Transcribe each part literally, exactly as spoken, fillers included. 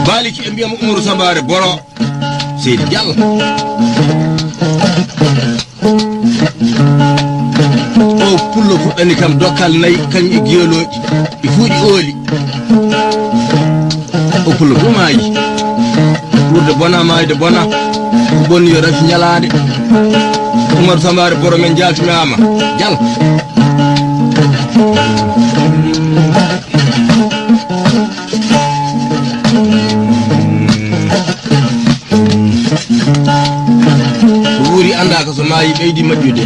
Baliki e mbiyam Umaru Sambare Boro. Seydi Diallo. O pullo fuɗɗani kam dokkal nayi, kañum e giyolooji. Ɗi fuu ɗi ooli. O pullo fuu maayi. Wuurde bona, maayde bona. Ko bonni yo rafi ñalaande. Umaru Sambare Boro, men njaltinaama. Diallo. Ko wuuri anndaaka so maayi ɓeydi majjude.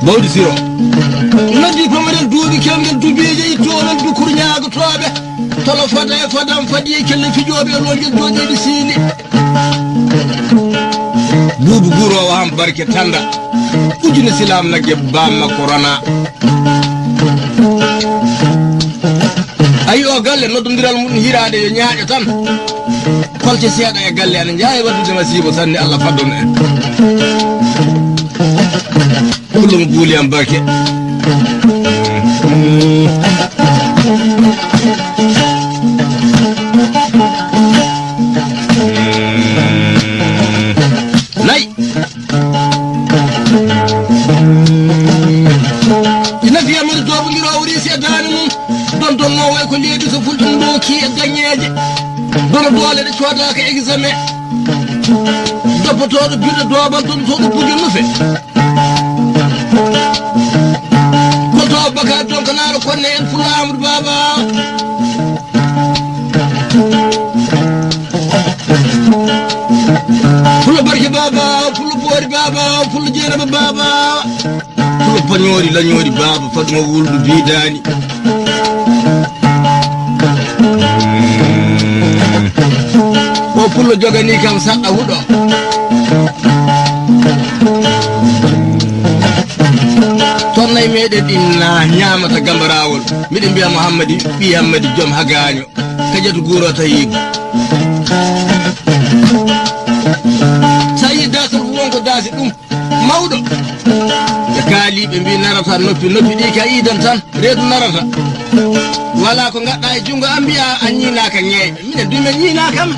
Mawdi Siro. Noddi pamaren duuɓi kewngel dubiije ittooɗon dukur ñaagotooɓe. Tolo fada e fadam fadi e kelle fijooɓe e loolgel jooɗeeɗi siili. Buubu guuroowo am barke tanda. Ujune silam nagge baam makko rona. Ayi o galle noddondiral mum hiraade yo ñaaƴo tan. Kolte seeɗa e galle ana njaawi waɗude masiibo sanne, Allah faddon en. Kullum buuli am barke. Nayi. Ina fiya modi doobondirowo riisi e daane mum. Don don mo way ko leedi so fulɗum ɗo ki e gañeeje. Dono doole ɗe coodaaka examen. Doppotooɗo birɗo doobal, doppotooɗo buge nufe. Kolto Bakar Donkanaaro konne en Pullo Amadou Baba. Pullo Barke Baba, Pullo Boori Baba, Pullo Jeenaba Baba. Pullo Pañoori Lañoori Baba, Faduma Wuldu Biidaani. O pullo jogani kam saɗɗa huɗo. Tonnay meɗen ɗin na ñamata gambarawol. Miɗen mbiya Muhammadi, ɓi Hammadi, joom hagaño. Kajatu guro tayibu. Sa yi dasol wonko dasi ɗum. Mawɗo. Ɓe kaali, ɓe mbi narata noppi, noppi ɗi ka idan tan, reedu narata. Wala ko ngaɗɗa e junngo am, mbiya a ñiinaaka ñeeɓe. Minen du, men ñiinaaka am.